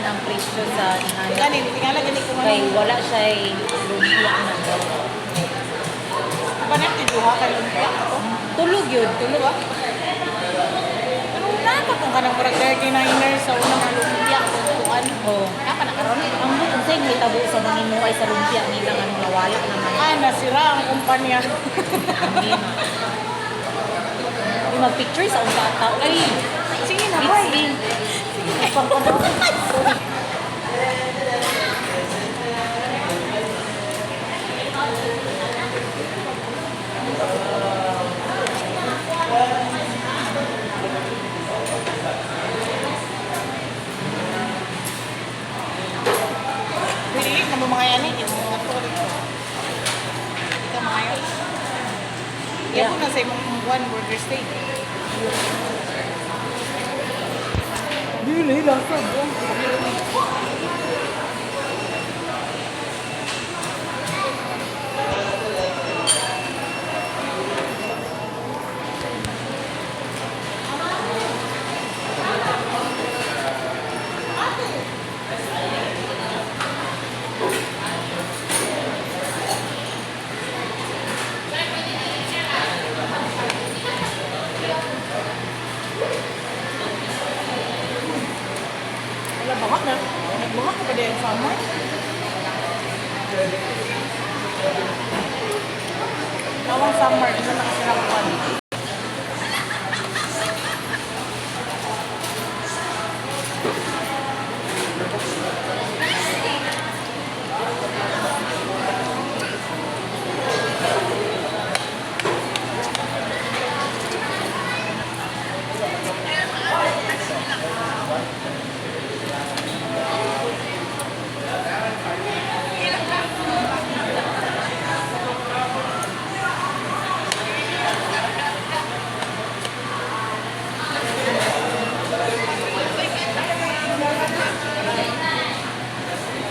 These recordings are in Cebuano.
ang presyo sa inana. Gani, tingala gani ko Kay man. wala siya lumpia na. Ba na duha ka lumpia to? Tulog yun. Tulo ba? Pero na pa kung kanang murag 39er sa unang lumpia kuan. Oh. Napa na karon? Ang but unsay nahitabo sa manginuay sa lumpia nila nga nawala naman. Ah, nasira ang kumpanya. Hindi na. Yung mag-picture sa unta tao. Ay, Sige na, boy. it's me. Pili na mo mga yan eh. Yung mga to dito. Ikaw mga yun. Yeah. Yeah. Na sa imong one burger steak. Dili lasa. Wala baka na. Nagbaka ka pa din summer. Nawang summer, isa na kasi nakakuan.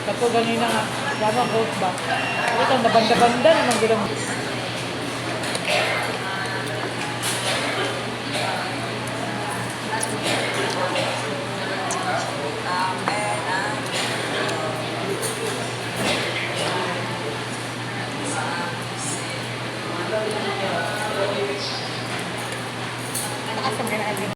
Kato ganina nga, dama goat ba? Ito, nabanda-banda naman gud ang